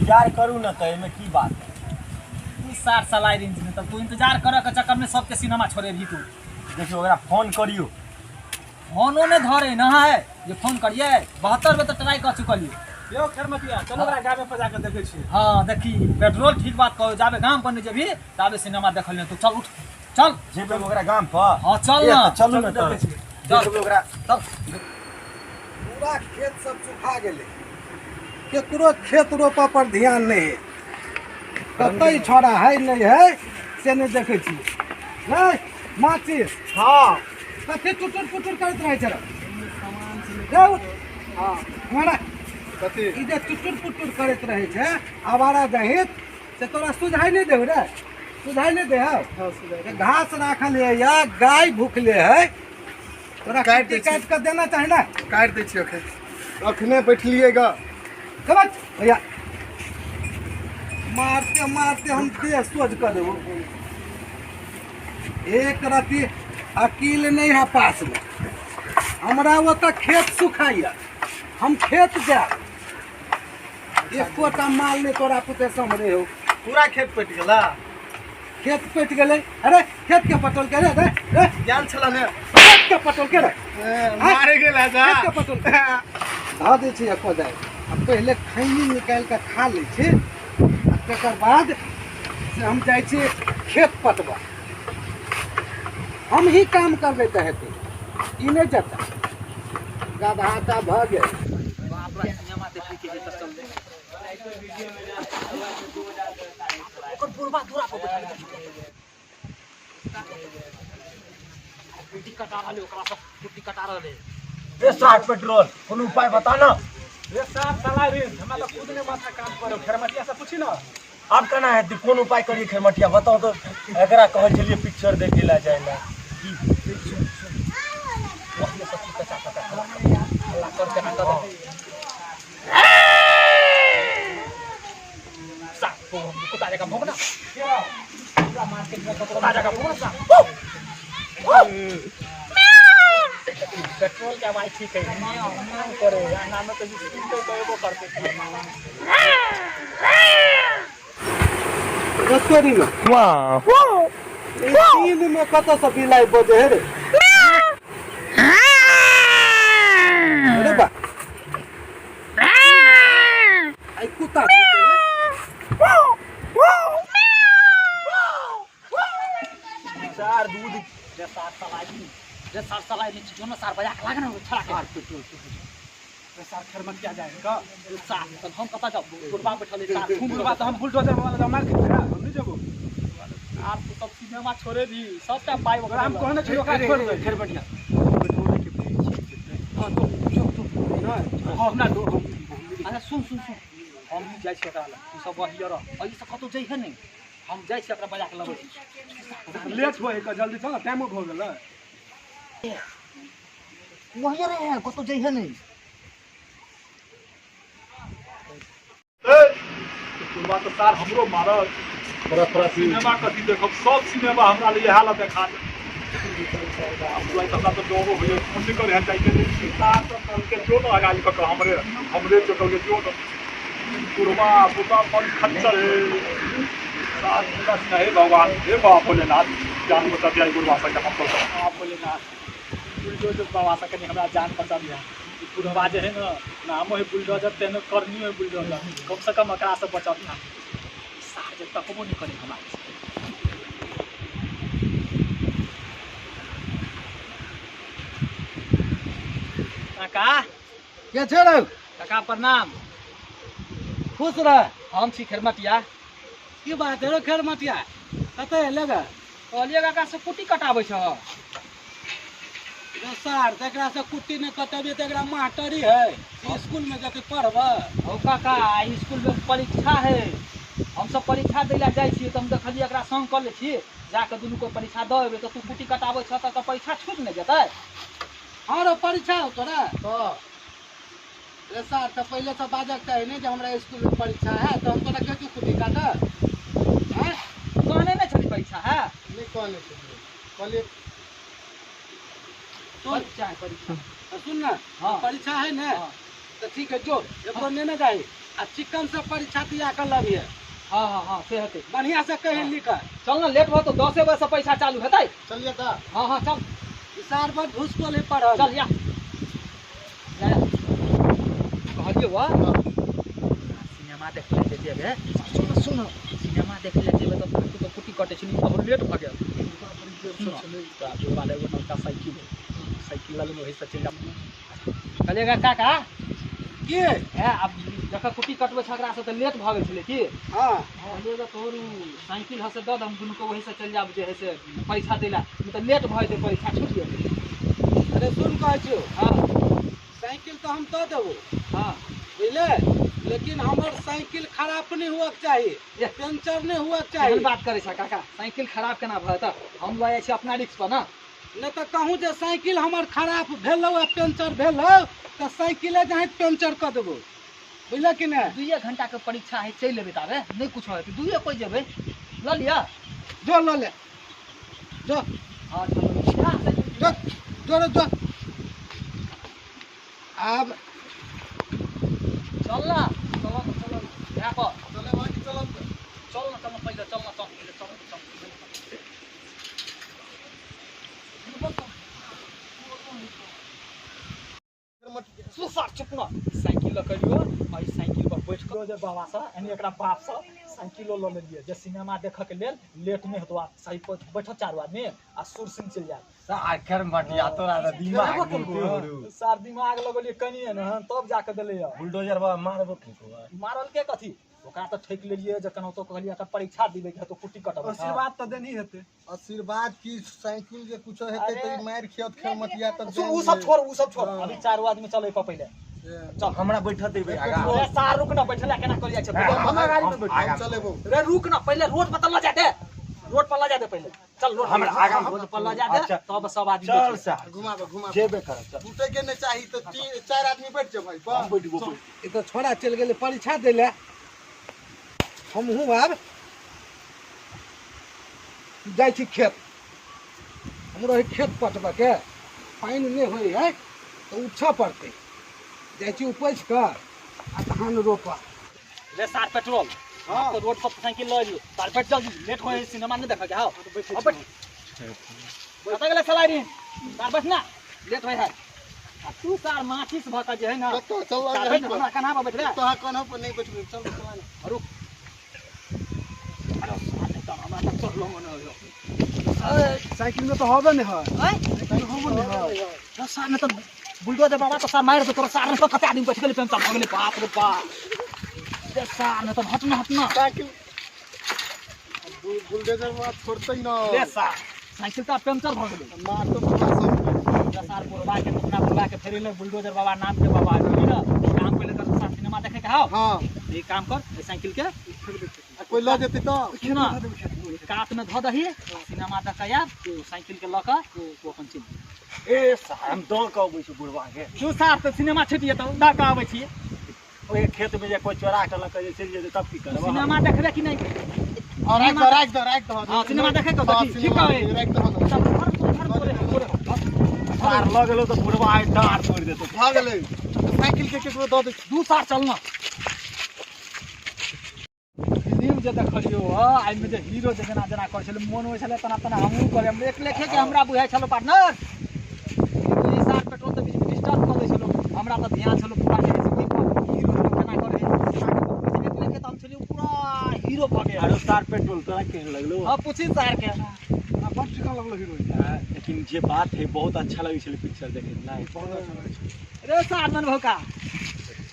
इंतजार करू ना त एमे की बात है। तू सार सलाई रेंज में तब तू इंतजार करे के चक्कर में सबके सिनेमा छोड़े भी तू। देखियो ओकरा फोन करियो। फोनो ने धरे ना है जे फोन करिए 72 बेर तो ट्राई कर चुकलिए। यो खेरमतिया चलो ओकरा गामे पर जाके देखै छी। हां देखी पेट्रोल ठीक बात कहो जाबे गाम पर नहीं जेबी ताबे सिनेमा देखल नहीं तू। चल उठ चल जेबे ओकरा गाम पर। हां चल ना चलू ना देखै छी चल ओकरा चल। पूरा खेत सब सुखा गेलै, केकरो खेत रोपऽ पर ध्यान नहीं है, कतई छोड़ा है नहीं है से नहीं देखै छी। नहीं माचिस हां कथी टुटुर पुटुर करैत रहै छै रे? हां हमरा कथी ई जे टुटुर पुटुर करैत रहै छै आवारा दहित से तोरा सुझाइ नहि देहु रे? सुझाइ नहि देहौ? घास राखल है या गाय भूखले है तोरा काटि दै काटि कऽ देना चाही ना। काटि दै छी अखन अखने बैठलियै ग। भैया मारते मारते हम देह सोझ कऽ देबो। एक रति अकील नहीं है पास में, हमरा ओतऽ खेत सुखाइया हम खेत जायब, एकोटा माल नहीं तोरा पुते सम्हरे हो। पूरा खेत पटि गेला? खेत पटि गेलै। अरे खेत के पटल के रे रे रे गेल छला ने खेत के पटल के रे मारे गेल है जा खेत के पटल धऽ दै छी एको दाइ। आ पहिले खैनी निकालि कऽ खा लै छी आ तकर बाद से हम जाइ छी खेत पटबऽ। हम ही काम करबै तऽ हेतै, ई नहि जेतै। गधा तऽ भऽ गेल। सिनेमा देखै के तऽ चल ओकर बुढ़बा दूरा पर बैठल कुट्टी कटा रहल ओकरा सब कुट्टी कटा रहल है। ए साठ पेट्रोल कोनो उपाय बता ना। रे साफ सलाह रे हमरा तऽ खुद ने माथा काम करो खेरमतिया से पूछी ना। आब केना हेतै कोन उपाय करिए खेरमटिया बताओ तो। एकरा कहै छलियै पिक्चर देखे ला जाय ला। वही सब चीज कचा कचा हल्ला कर के ना कर साफ कुत्ता जका भोंकना पूरा मार्केट में कुत्ता जका भोंकना साफ। पेट्रोल के आवाज ठीक है म्याऊं म्याऊं करे आ नामे तो सुनते तो एगो करते। रसोरी में वाह दिन में कतऽ से बिलाइ बजे है रे? अरे बा आई कुत्ता भूके है। चार दूध रे सार सलाई रे सार सलाई रे जो ना सार बजा के लागे ना छड़ा के सार पेट्रोल रे सार खेरमतिया जाए का सार तब हम कतऽ जाब? बुढ़बा बैठल है सार बुढ़बा तो हम बुलडोजर वाला जाब मार के हम नहीं जेबो। आर तू सब सिनेमा छोड़े दी सबटा पाइ ओकरा हम कहने छी ओकरा छोड़ दे खेरमतिया। पेट्रोल के हां तो जो जो नहीं हम ना दो हम। अच्छा सुन सुन सुन हम भी जाइ छी ओकरा लग तू सब वही रह आ ई सब कतौ जइहे नहीं हम जाइ छी ओकरा बजा के लबै छी। लेट हो है जल्दी चल टाइमो भऽ गेलै। वही रहे कतौ जइहे नहीं। ए तो सार हमरो मारत थोड़ा थोड़ा सिनेमा कथी देखब सब सिनेमा हमरा लिए हालत देखा दे। हमरा तो डरो होइए फोन नहीं करे जाइके नहीं सार सब कहलकै जो न अगाली कऽ हमरे हमरे चटल के जो न बुढ़बा बुढ़बा मन खच्चर है सार पूरा हे भगवान हे बाबा भोलेनाथ जान बचा दिया बुढ़बा से हम तो बाबा भोलेनाथ बुलडोजर बाबा से कनी हमरा जान बचा दिया। बुढ़वा जे है ना नामो है बुलडोजर तेनो करनी है बुलडोजर कम से कम एकरा से बचा दिया। सार जे तकबो नहीं करे हमरा। काका के छै रौ? काका प्रणाम। खुश रह। हम छी खेरमतिया। की बात है रौ खेरमतिया कतऽ एलै गे? कहलियै काका से कुट्टी कटाबै छह। सार तकरा से कुट्टी नहि कटेबै तऽ एकरा मास्टरी है स्कूल में जते पढ़बै। हौ काका आई स्कूल में परीक्षा है हम सब परीक्षा दै ला जाइ छियै तऽ हम देखलियै एकरा संग कऽ लै छी जाके दुनू को परीक्षा दऽ एबै तऽ तू कुट्टी कटाबै छह तऽ परीक्षा छूटि नहि जेतै? हँ रौ परीक्षा हो तोरा? तऽ रे सार तऽ पहिले से बाजक चाही ने जे हमरा स्कूल में परीक्षा है तऽ हम तोरा कहै कुट्टी काटऽ। आँय कहने नहि छली परीक्षा है? नहि कहने छलियै कहलियै परीक्षा है परीक्षा। सुन ना हाँ। परीक्षा है ना हाँ। तो ठीक है जो एक बार लेने जाए। आ चिकन से परीक्षा दिया के लबिहे। हाँ हाँ हाँ से हेतै। बढ़िया से कहि लिख। चल ना लेट भऽ तो 10 बजे से पैसा चालू हेतै। चलिए तऽ। हाँ हाँ चल। इसार पर घुसको नहीं पढ़ल। चल या कहलियो वा सिनेमा देखे ले जेबै। सुन सुन सिनेमा देखे ले जेबै तऽ तू तऽ कुटी कटै छली बहुत लेट भऽ गेल। सुन जोड़ा एगो नवका साइकिल साइकिल लऽ लेलहुँ ओहि से चलि जाब। कहलियै काका की है आब जखन कुटी कटबै छकरा से तऽ लेट भऽ गेल छलै की। हाँ कहलियै जे तोहर साइकिल हसे दऽ दे हम दुनूके वही से चलि जाब जे है से परीक्षा दै लए, नहि तऽ लेट भऽ जेतै परीक्षा छुटि जेतै। अरे सुन कहै छियौ। हाँ साइकिल तऽ हम दऽ देबो। हाँ बुझले, लेकिन हमर साइकिल खराब नहीं हुआ के चाही, पंचर नहीं हुआ के चाही। केहन बात करै छ काका, साइकिल खराब केना भऽ जेतै? हम लऽ जाइ छी अपना रिक्स पर ना। नहीं तऽ कहूँ जे साइकिल हमर खराब भेलौ आ पंचर भेलौ तऽ साइकिले जाहि पंचर कऽ देबो, बुझले कि नहि? 2 घंटा के परीक्षा है, चलि एबै ताबे नहि कुछो हेतै, 2 कोइ जेबै लऽ लिअ। जो लऽ ले जो। हाँ चल जो जो रे जो। आब चल ना चल ना चल यहाँ पर चले बाकी चलब। चल ना चल ना पहिले चल ना चल पहिले चल चल। सुसार चुप न साइकिल लऽ करियो आ ई साइकिल पर बैठ कऽ जे बाबा से यानी एकरा बाप से साइकिलो लऽ लेलियै जे सिनेमा देखऽ के लेल लेट नहि हेतौ। आ सही पर बैठो चारू आदमी आ सुर सिंह चलि जायब। सार खरमटिया तोरा तऽ दिमाग बहुते। सार दिमाग लगलियै कनिये ने तब जाके देलैया। बुलडोजर बाबा मारबो केलको? मारल के कथी, ओकरा तऽ ठकि लेलियै जे केनाहितो कहलियै एकर परीक्षा दिबै के हेतौ कुट्टी कटबै। आशीर्वाद तऽ देनी हेतै। आशीर्वाद की साइकिल जे कुछो हेतै तऽ ई मारि खियत खरमटिया तऽ। उ सब छोड़ उ सब छोड़, अभी चारू आदमी चलै पर पहिले। चल हमरा बैठा देबै आगा। अरे सार रुक ना, बैठला केना करि जाइ छै? हमरा गाड़ी में बैठ हम चलेबो। रे रुक ना, पहिले रोड पर लऽ जा दे, रोड पर लऽ जा दे पहिले। चल रोड हमरा आगा रोड पर लऽ जा दे तब सब आदमी चल सार घुमाबो घुमाबो जेबे करब। चल टूटे के नहि चाही तऽ 3-4 आदमी बैठ जेबै। हम बैठबो। ई तऽ छोड़ा चलि गेलै परीक्षा दै लए, हमहूँ आब जाइ छी खेत। हमरो है खेत पटबऽके, पानि नहि होइ है तऽ उपछऽ पड़तै। जाइ छी उपछि कऽ आ धान रोपऽ। रे सार पेट्रोल। हाँ तो रोड पर साइकिल लऽ लियौ तार बैठ जल्दी, लेट होइ सिनेमा नहि देखऽ के। हाँ बैठ कतऽ गेलै सवारी? तार बैठ ना, लेट होइ है। आ तू सार माचिस भऽ कऽ जे है ना कतऽ चल तार बैठ हमरा कन्हा पर बैठ रे। तोरा कन्हा पर नहि बैठबै, चल चल रुक। अरे सार नहि तऽ हमरा तऽ चढ़लो मन होइयो। साइकिल में तो होबे नहीं है। साइकिल होबे नहीं है। सार नहि तऽ बुलडोजर बाबा तऽ सार मारि देतौ तोरा। सार नहि तऽ कते आदमी बैठ गेलै पेंचर भऽ गेलै। बाप रे बाप रे सार नहि तऽ हट ना हट ना। साइकिल बुलडोजर बाबा छोड़तै ना। रे सार साइकिल तऽ पंचर भऽ गेलै। मारतौ बाबा सब। सार बुढ़वा के अपना बुढ़वा के फेर एलै बुलडोजर बाबा नाम के बाबा बुझली ना। काम पहिले तऽ सार सिनेमा देखे के हाउ। हां ई काम कर ए साइकिल के कोई लऽ जेतै तऽ सुन ना, कात में धऽ दही सिनेमा देख के आयब साइकिल के लऽ कऽ तू अपन चलि ए सार हम दऽ कऽ अबै छी बुढ़वा के। तू सार तऽ सिनेमा छुटि जेतौ दऽ कऽ अबै छी। ओहि खेत में जे कोई चोरा के लऽ कऽ जे चलि जेतै तब की करब? सिनेमा देखबे कि नहि? और राख दऽ राख दऽ राख दऽ। हां सिनेमा देखे के देखी ठीक है राख दऽ। सार लऽ गेलौ तऽ बुढ़वा आइ डाँड़ तोड़ि देतौ। भऽ गेलै साइकिल के केकरो दऽ दै। दू सार चल ना। फिल्म जे देखलियौ हँ एहिमे जे हीरो जे जेना जेना करै छलै मोन होइ छलै तेना तेना हमहूँ करै। हम एक लेखे के हमरा बुझाइ छलौ पार्टनर। ई सार पेट्रोल तऽ बीचमे डिस्टर्ब कऽ दै छलौ। हमरा तऽ ध्यान छलौ पूरा जे है से ओहि हीरो केना करै एक लेखे तऽ हम छलियै पूरा हीरो भऽ गेल। अरे सार पेट्रोल तोरा केहन लगलौ? हाँ पूछी सार के। बड़ चिकन लगलो हीरो। लेकिन जे बात है बहुत अच्छा लगै छलै पिक्चर देखैत नहि? बहुत अच्छा लगै छै। रे सार मन भौका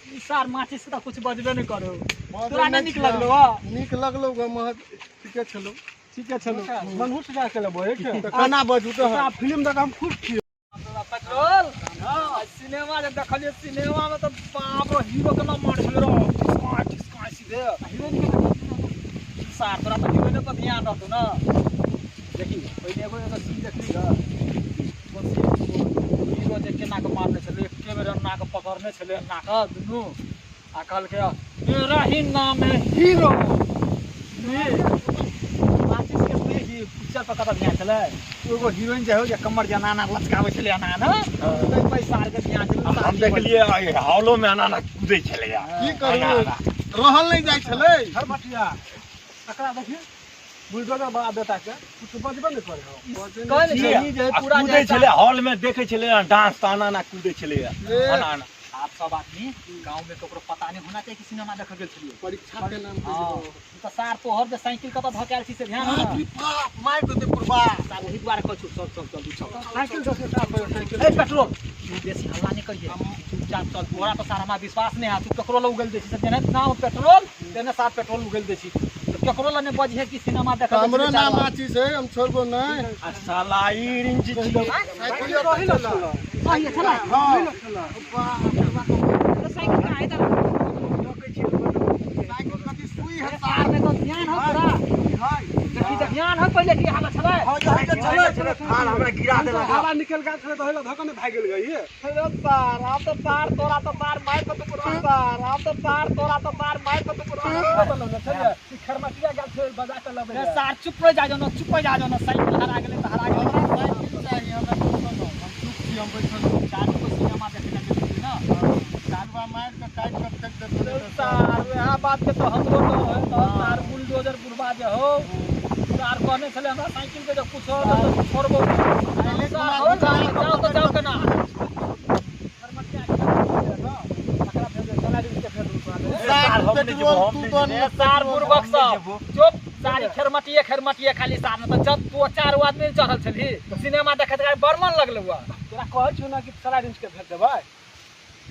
ई सार माचिस तऽ कुछ बजबे नहि करू। तोरा नहि नीक लगलौ? नीक लगलौ ग महज ठीके छलौ। ठीके छलौ। मनहूस जा के लेबो एक तऽ केना बजू तऽ? फिल्म देख हम खुश छी। पेट्रोल सिनेमा जे देखलियै सिनेमा में तऽ बाप रे हीरो केना मारै छलै रो ठिसका सीधे। हीरोइन के सार तोरा तऽ हीरोइने पर ध्यान रहतौ ना। देखी पहिले एगो एगो सीन देखली ग कोन सीन? हीरो जे केना के मारने छलै एके बेर अन्ना के पकड़ने छलै अन्ना के दुनू आ कहलकै मेरा ही नाम है हीरो। माचिस के देखी पिक्चर पर कतऽ ध्यान छलै? एगो हीरोइन जे हो जे कमर जे एना एना लचकाबै छलै एना एना ताहि पर सार के ध्यान छलै। हम देखलियै हॉलो में एना एना कूदै छलै। की करू रहल नहीं जाय छलै। खरमटिया एकरा देखी बुलडोजर बाबा बेटा के कुछ बजबे नहीं करे हो। कहै ने पूरा कूदै छलै हॉल में देखै छलै डांस ताना ना कूदै छलै आना आना। आप सब आदमी गांव में ककरो पता नहीं होना चाहिए कि सिनेमा देख गेल छलियै। परीक्षा के नाम पे हां त सार तोहर जे साइकिल कत धऽ के आयल छी से ध्यान बाप रे बाप मार देते पुरबा। सार ओही दुआरे कहै छु सब सब जल्दी चल साइकिल दस सार पर साइकिल। ए पेट्रोल तू बेसी हल्ला नहीं करिए चुपचाप चल। तोरा तो सार हमरा विश्वास नहीं है तू ककरो ल उगल दै छी से जेने नाम पेट्रोल तेने सार पेट्रोल उगल दै छी तो ककरो ल नहीं बजिहे कि सिनेमा देख। हमरो नाम आची छै हम छोड़बो नहीं। आ साला ई रिंच छी साइकिल रही न सही है चला हां तो साइकिल का इधर साइकिल कथि सुई है सार में तो ध्यान हो तोरा हाय देखी त ध्यान हो पहिले की हालत छलै। हां चले चले थाल हमरा गिरा देलक हवा निकल गेल छलै त होइला धक्का में भागि गेल गई। अरे सार आप तो सार तोरा तो सार मार को तो पुरवा सार आप तो सार तोरा तो सार मार को तो पुरवा चलिए ई खरमटिया गेल छलै बजा के लबै। ए सार चुप रह जा जो न चुप रह जा जो न साइकिल हरा गेलै त हरा गेलै। हमरा साइकिल चाहिए हमरा कुछो न हम चुप छी हम बैठल छी। चारू को सिनेमा देखे गेल छलियै न चारवा मार के काट के फेंक देते सार वएह बात के तो हमरो डर है तो सार बुलडोजर बुढ़वा जे हो सार कहने छलै हमरा साइकिल के जे कुछ हो त छोड़बो सार हो जाओ तो जाओ के ना सार पेट्रोल तू तो सार बुर्बक सब चुप सारी खेरमटिए खेरमटिए खाली सार न त जब तू चार आदमी चढ़ल छली सिनेमा देखैत बड़ मन लगलौ। तोरा कहै छौ ना कि सराय रिंच के भेज देबै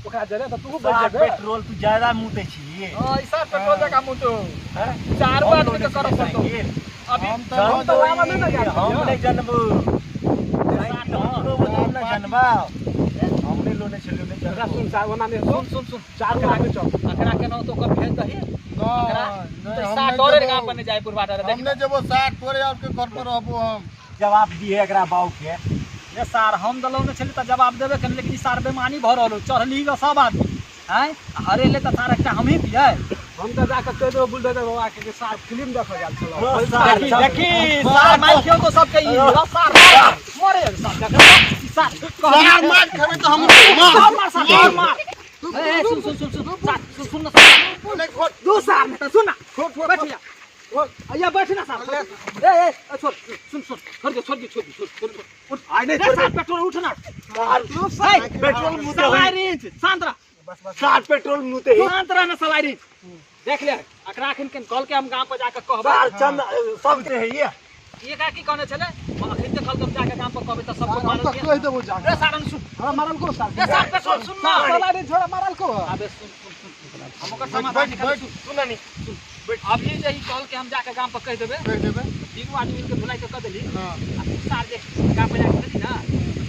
ओकरा जरे त तू बच जेबे। पेट्रोल तू ज्यादा मुते छी। हां ई सार पेट्रोल जका मुतो हैं चार आदमी के करब पड़तो। अभी हम हम तो आवा नहीं ना यार हम नहीं जानबो साइकिल हमरो हम ना जानबा हमने लोने छलियो नहीं एकरा जानबो। सुन सार ओना नहीं सुन सुन सुन चार आदमी चल एकरा केना तो ओकर भेज दही ना तो सार डरे गांव पर नहीं जाए पुरवा डरे देख हमने जब सार तोरे और के घर पर रहबो हम जवाब दिए एकरा बाऊ के। ए सार हम दलौ ने छली त जवाब देबे कन लेकिन सार बेमानी भ रहल चढ़ली ग सब आदमी हैं हरेले त सार एकटा हमही पिए। हम त जाके कह देबो बुलडोजर बाबा के सार फिल्म देख गेल छलो। देखी देखी सार मार खियो तो सबके ई सार मरे सार देख सार सार मार खेबे त हम मार मार सार मार। ए सुन सुन सुन सुन सार सुन ना दो सार में त सुन ना बैठ जा अय्या बैठ ना सार ए ए छोड़ सुन सुन छोड़ दे छोड़ दे छोड़ दे छोड़ उठ आई नहीं छोड़ सार पेट्रोल उठ ना सार पेट्रोल मुते सलाई रिंच शांत रह सार पेट्रोल मुते ही शांत रह ना सलाई रिंच देख ले एकरा अखन के कल के हम गांव पर जाके कहबै सार चंद सब ते है ये ये का की कहने छले अखन ते कल के हम जाके गांव पर कहबै त सबको हम मारल त कह देबो जाके ए सारन सुन हमरा मारल को सार ए सार पेट्रोल सुन ना सलाई रिंच छोड़ा मारल को। अबे सुन सुन सुन हम ओकर समाधान निकाल सुन सुन ना नी अभी जे ई कल के हम जाके गांव पर कह देबे कह देबे तीनों आदमी मिलके धुलाई के कह देली। हां आ तू सार जे गांव पर जाके देली ना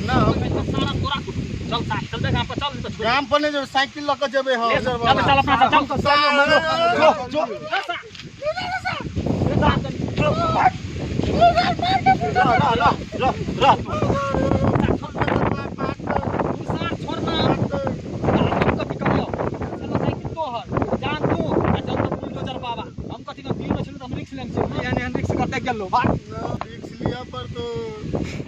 ना ओहिमे तो सारा तोरा कुट चल सार चल दे गांव पर चल नहीं तो छोड़ गाम पर नहीं जेबे साइकिल ल के जेबे हम चल चल अपना चल जो जो ल ल ल ल तू सार छोड़ ना हम कथि करियो चलो साइकिल तोहर जान तू आ चल तो बुलडोजर बाबा हम कथि न तीन छलु त हम रिक्स लेम छी एहन एहन रिक्स कते गेलो भाग।